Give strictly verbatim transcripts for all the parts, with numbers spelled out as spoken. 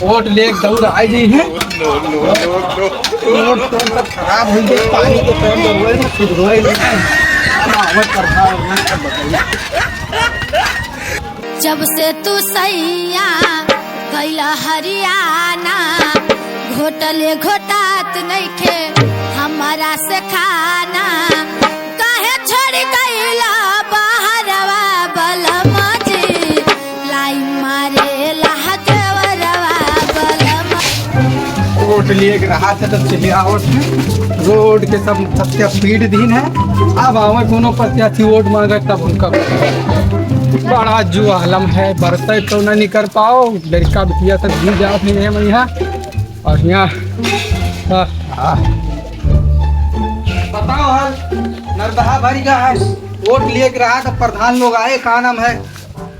वोट लेके दौड़ आए जी हैं। रोड तो सब खराब हो गए, पानी के पैर में रोए ना, कुछ रोए नहीं। अब आवत प्रधान होना सब बताइए। जब से तू सैया गइला हरियाणा, घोटले घोटात नइखे हमरा से खाना। काहे छोड़ गइला बहरवा बलमा जी, लाई मारे लहके वरवा बलमा। वोट लिए के रहा था तब चले आवत है। रोड के सब सत्या पीट दीन है। अब आवे कोनो प्रत्याशी वोट मांगे तब उनका बड़ा जुआलम है, बरसात तो ना निकर पाओ, लड़का बिटिया सब भी जात नहीं है यहाँ। और यहाँ, हाँ, हाँ। बताओ हाल, नरदहा भरी का है, वोट लिए के रहा था, प्रधान लोग आए, का नाम है,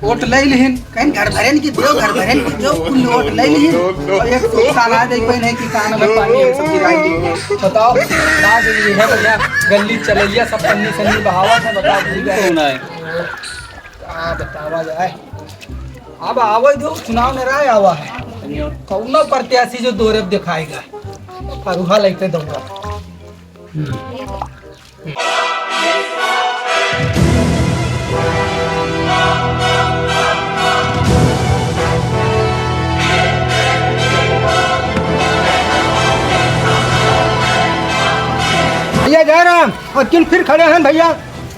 वोट ले लिहिन, कहीं घर भरेन की दियो, घर भरेन की दियो, कुल वोट ले लिहिन। और एक सुख साला दे कोई नहीं कि का नाम है, पानी है, सब गिराई दी। बताओ, ना दे ये है भैया, गली चलैया सब पन्नी सन्नी बहावत है, बताओ, भूल गए। कौन है? का बतावा जाए। अब आवे दो, चुनाव नराय आवा है। कौनो प्रत्याशी जो दौरे दिखाएगा, फरुहा लेते दौड़ा। भैया जयराम, और किन फिर खड़े हैं भैया?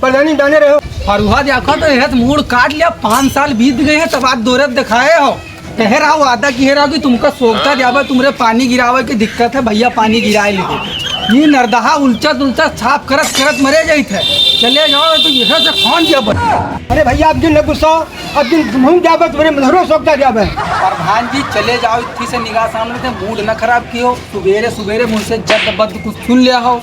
प्रधानी जाने रहे हो। फरुहा देखो तो यह मूड़ काट लिया, पाँच साल बीत गए हैं, तब आज दौरे दिखाए हो। कहे रहा वादा किहे रहा कि तुमका सोखता जावे, तुमरे पानी गिरावे की दिक्कत है, भैया पानी गिराए लीजिए। ये नरदहा उलचत उलचत साफ करत करत मरे जाइत है। चले जाओ तो यह से कौन जावे। अरे भैया, अब दिन न गुस्सा, अब दिन घूम जावे, तुम्हरे मधुरो सोखता जावे। प्रधान जी चले जाओ, इत्थी से निगाह सामने से मूड न खराब कियो। सुबेरे सुबेरे मुझसे जद बद कुछ सुन लिया हो।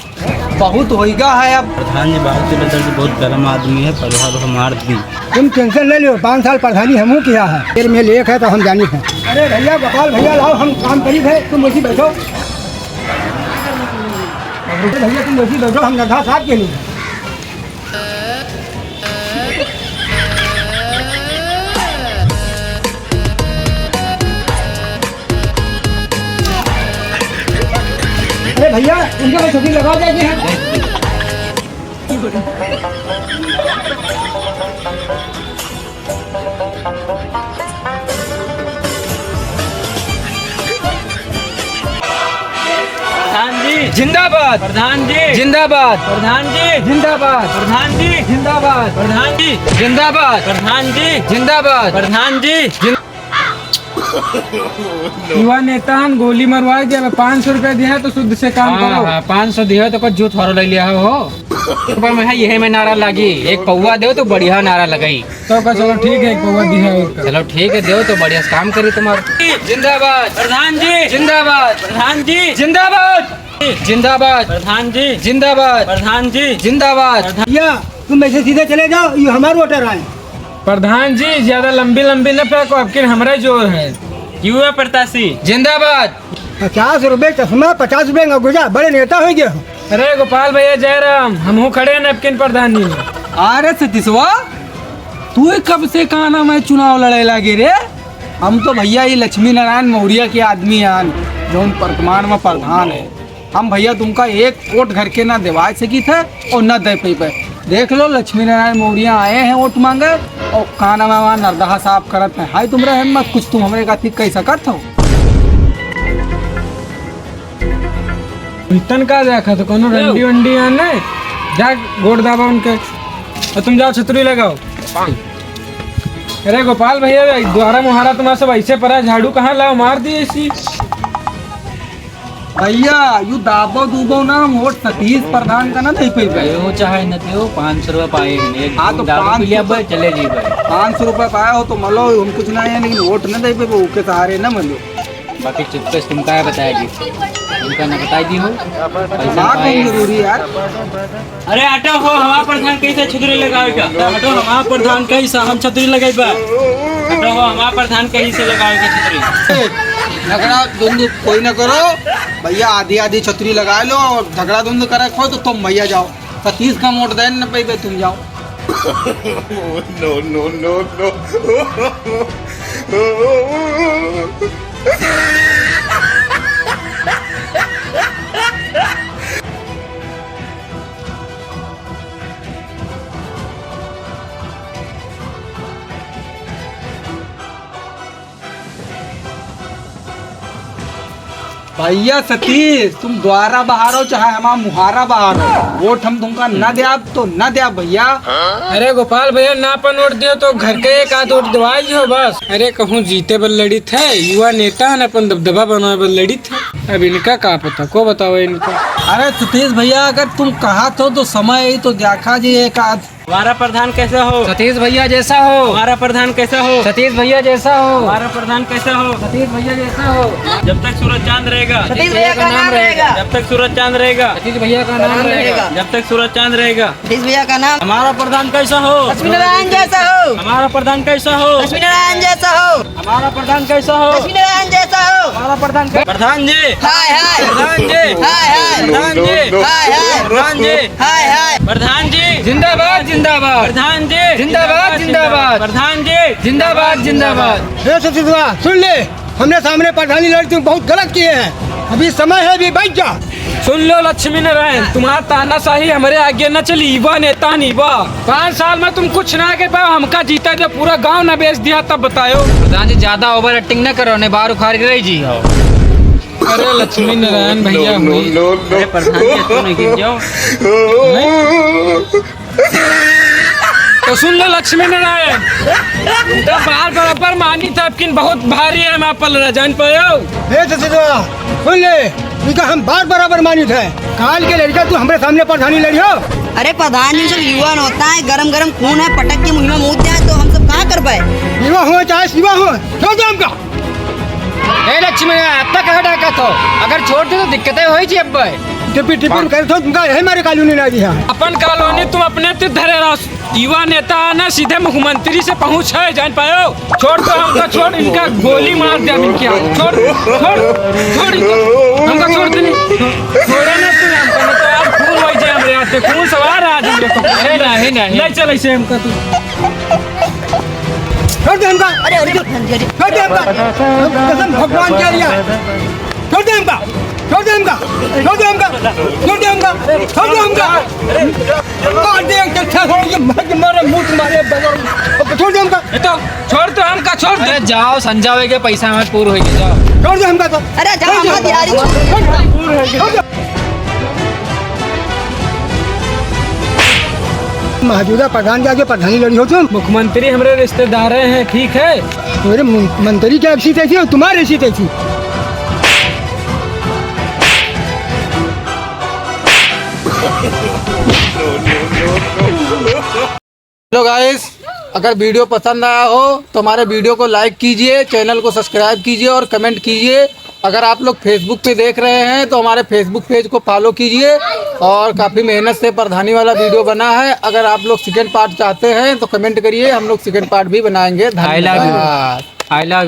बहुत होइगा है अब। प्रधान जी, बहुत ही दर्द, बहुत गरम आदमी है, फरुहा को मार दी। तुम टेंशन न लियो, पाँच साल प्रधानी हमहू किया है। फिर में लेख है तो हम जानी है। अरे भैया, गोपाल भैया लाओ, हम काम करी है, तुम वैसी बैठो। अरे भैया, तुम वैसी बैठो, हम नरदहा साहब के लिए। अरे भैया, उनके लिए छतरी लगा देते हैं। प्रधान जी जिंदाबाद। प्रधान जी जिंदाबाद। प्रधान जी जिंदाबाद। प्रधान जी जिंदाबाद। प्रधान जी जिंदाबाद। प्रधान जी जिंदाबाद। प्रधान जी जिंदाबाद। प्रधान जी जिंदाबाद। युवा नेता हन, गोली मरवाए दिया, पाँच सौ रुपया दिया है तो शुद्ध से काम हाँ, करो। हाँ, पाँच सौ दिया है तो कुछ जूत हरो ले लिया हो। ऊपर में है, यही में नारा लागी, एक पौवा देव तो बढ़िया नारा लगाई। तो का चलो ठीक है, एक पौवा दिया है उसका। चलो ठीक है, देव तो बढ़िया से काम करी तुम्हारा। जिंदाबाद। प्रधान जी जिंदाबाद। प्रधान जी जिंदाबाद। जिंदाबाद। प्रधान जी जिंदाबाद। प्रधान जी जिंदाबाद। भैया, तुम ऐसे सीधे चले जाओ, ये हमार वोटर आए। प्रधान जी, ज्यादा लंबी लंबी न फेंको, अब किन हमरा जोर है। युवा प्रत्याशी जिंदाबाद। पचास रुपए चश्मा, पचास रुपए अंगूठा, बड़े नेता हो गए हो। अरे गोपाल भैया जयराम, हमहू खड़े हैं नैपकिन प्रधानी में। अरे सतीशवा, तू कब से का नाम है चुनाव लड़े लागे रे? हम तो भैया ये लक्ष्मी नारायण मौर्य के आदमी आन, जौन वर्तमान में प्रधान है। हम भैया तुमका एक वोट घर के ना देवा सकी थे और ना दे पैबे। देख लो, लक्ष्मी नारायण मौर्य आए हैं वोट मांगे और का नाम है वहाँ नरदहा साफ करत हैं। हाय तुमरे हिम्मत, कुछ तुम हमरे खातिर कह सकत हो? इतन का देखा तो कोनो रंडी वंडी आने, जा गोड़ दाबा उनके और तुम जाओ छतरी लगाओ। अरे गोपाल भैया, द्वारा मुहारा तुम्हारा सब ऐसे परा, झाड़ू कहाँ लाओ, मार दिए इसी। भैया, यू दाबो दूबो ना, हम वोट सतीश प्रधान का ना दे पैबे। देओ चाहे न देओ, पाँच सौ रुपया पाए हैं। एक हाँ, तो दारू पाँच पी लिया सौ बे, चले जी बे। पाँच सौ रुपया पाया हो तो मलो, हम कुछ ना है, लेकिन वोट ना दे पैबे, ओके सहारे ना मलो। बाकी चुपके से तुमका है बताया जी, तुमका ना बताई दी हो, पैसा ना पाए कौन हैं। जरूरी यार। अरे हटो हो, हमार प्रधान कैसे छतरी लगावे का? हटो, हमार प्रधान कैसे हम छतरी लगाई बा? हटो हो, हमार प्रधान कैसे लगावे का छतरी? ए, झगड़ा धुंध कोई ना करो भैया, आधी आधी छतरी लगा लो और झगड़ा धुंध करे खो तो तुम भैया जाओ, सतीश का वोट दे न पैबे, तुम जाओ। No, no, no, no। भैया सतीश, तुम द्वारा बहारो चाहे हमारा मुहारा बहारो, वोट हम तुमका न द्याब तो न द्याब भैया। अरे गोपाल भैया, ना अपन वोट दियो तो घर के एक आध वोट दिवाई हो बस। अरे कहूँ जीते बल लड़ित है, युवा नेता है, अपन दबदबा बनावे बल लड़ित है। अब इनका का पता, को बतावे इनका। अरे सतीश भैया, अगर तुम कहत हो तो समय ही तो देखा जी एक आध। हमारा प्रधान कैसा हो? सतीश भैया जैसा हो। हमारा प्रधान कैसा हो? सतीश भैया जैसा हो। हमारा प्रधान कैसा हो? सतीश भैया जैसा हो। जब तक सूरज चांद रहेगा। सतीश भैया का नाम रहेगा। जब तक सूरज चांद रहेगा। सतीश भैया का नाम रहेगा। जब तक सूरज चांद रहेगा। सतीश भैया का नाम। हमारा प्रधान कैसा हो? लक्ष्मी नारायण जैसा हो। हमारा प्रधान कैसा हो? लक्ष्मी नारायण जैसा हो। हमारा प्रधान कैसा हो? लक्ष्मी नारायण जैसा हो। हमारा प्रधान कै-, प्रधान जी। हाय, हाय। प्रधान जी। हाय, हाय। प्रधान जी। हाय, हाय। प्रधान जी। हाय, हाय। प्रधान जी। जिंदाबाद, जिंदाबाद। प्रधान जी। जिंदाबाद, जिंदाबाद। प्रधान जी। जिंदाबाद, जिंदाबाद। ए सतीशवा, सुन ले, हमरे सामने प्रधानी लड़ी, तुम बहुत गलत किए हैं। अभी समय है, अभी बैठ जा। सुन लो लक्ष्मी नारायण, तुम्हारा तानाशाही हमरे आगे न चली, युवा नेता नहीं बा। पाँच साल में तुम कुछ ना कर पाओ, हमका जीता जब पूरा गांव न बेच दिया तब बतायो। प्रधान जी, ज्यादा over acting न करो, नहीं बाहर उखाड़ के रही जी हो। अरे लक्ष्मी नारायण भैया हुई। अरे प्रधान जी, तू नहीं गिर जाओ। तो सुन लो लक्ष्मी नारायण, तो बार बराबर मानी था, लेकिन बहुत भारी है, हम आप पल रह जान पायो। ए सतीशवा, सुन ले, इनका हम बार बराबर मानित है। काल के लड़का तू हमरे सामने प्रधानी लड़ी हो। अरे प्रधान जी, सब युवा होता है, गरम गरम खून है, पटक के मुँह में मूत जाए तो हम सब कहाँ कर पाए? युवा हो चाहे शिवा हो, छोड़ दे हमका। ए लक्ष्मी, अब तक कहाँ डाकत हो? अगर छोड़ दे तो दिक्कतें होई जी अब। टिपी टिपी करे तो तुमका यही मारे कॉलोनी ना दिया। अपन कॉलोनी तुम अपने ते धरे रहो। युवा नेता ना सीधे मुख्यमंत्री से पहुँच है, जान पायो। छोड़ दो हमका, छोड़, इनका गोली मार दिया इनके यहाँ। छोड़, छोड़, छोड़ इनका। हमका छोड़ दे नहीं। छोड़े ना तू हमका, नहीं तो आज खून हो जाए हमरे हाथ से, खून सवार है आज हमरे को। अरे नहीं, नहीं। नहीं चले से हमका तू। छोड़ दे हमका। अरे, अरे, अरे, अरे। छोड़ दे हमका। कसम भगवान के लिया। छोड़ दे हमका, छोड़ दे हमका, छोड़ दे हमका, छोड़ दे हमका, छोड़ दे हमका। मार दे एक अच्छा हो, ये मार के मारे, मुंह मारे, बगल। छोड़ दे हमका। ये तो छोड़ दे हमका, छोड़ दे। अरे जाओ, संजावे के पैसा हमें पूर होई के जाओ। छोड़ दे हमका तो। अरे जाओ, छोड़ दे। हमारी दिहाड़ी छोड़। छोड़ दे। छोड़ दे। मौजूदा प्रधान के आगे प्रधानी लड़ी हो तुम? मुख्यमंत्री हमरे रिश्तेदार हैं, ठीक है? मेरे मु-, मंत्री के ऐसी तैसी और तुम्हारे ऐसी तैसी। Hello guys, अगर video पसंद आया हो तो हमारे video को like कीजिए, channel को subscribe कीजिए और comment कीजिए। अगर आप लोग Facebook पे देख रहे हैं तो हमारे Facebook page को follow कीजिए। और काफ़ी मेहनत से प्रधानी वाला video बना है। अगर आप लोग second part चाहते हैं तो comment करिए, हम लोग second part भी बनाएंगे। I love you। धन्यवाद। I love